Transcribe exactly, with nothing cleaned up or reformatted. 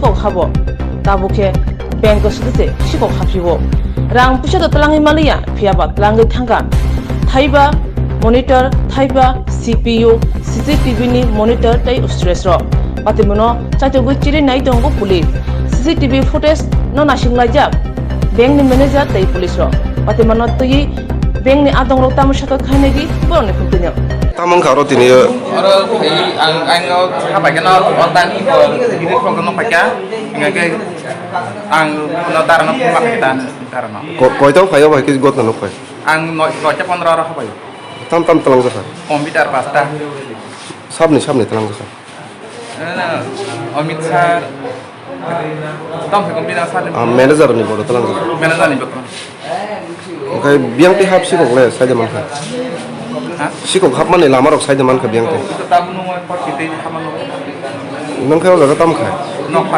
sikok habo. Tabuk khe bank o swtwi se sikok haphio. Rang puisa do twlangwi maliya, phiyaba twlangwi thangkha. Thaiba monitor, thaiba C P U, C C T V ni monitor tei stress rok. Patimono chachogwi chiri nai tongo police. C C T V footage no naising laijak bank ni manager tei police rok. Patimono twi bank ni adong rok tamo sakha khainai di borok ni khumtwino. Tamo wngkha oro tini o? Oro twi ang, ang o kha bai kheno o tani bo giri khok no paikha. Hingke ang no dara no phone ma khaikha ta dara no. Ko-, koita o phai o bai khe gotna nuk phai? Ang noi, noita pondro oro habai. Tam tam talang jakha? Computer pasta. Sabni, sabni talang jakha? Eh, Amit sir. Tam se computer sir. Ah, manager ni bodo talang jakha? Manager ni bodo. Oke, biyang twi hap sikok le saide mankha? Ha? Sikok hap mani lama rok saide mankha biyang twi? Tam no por kiti hama no. Nang khe o jaga tam kha? Nok pa.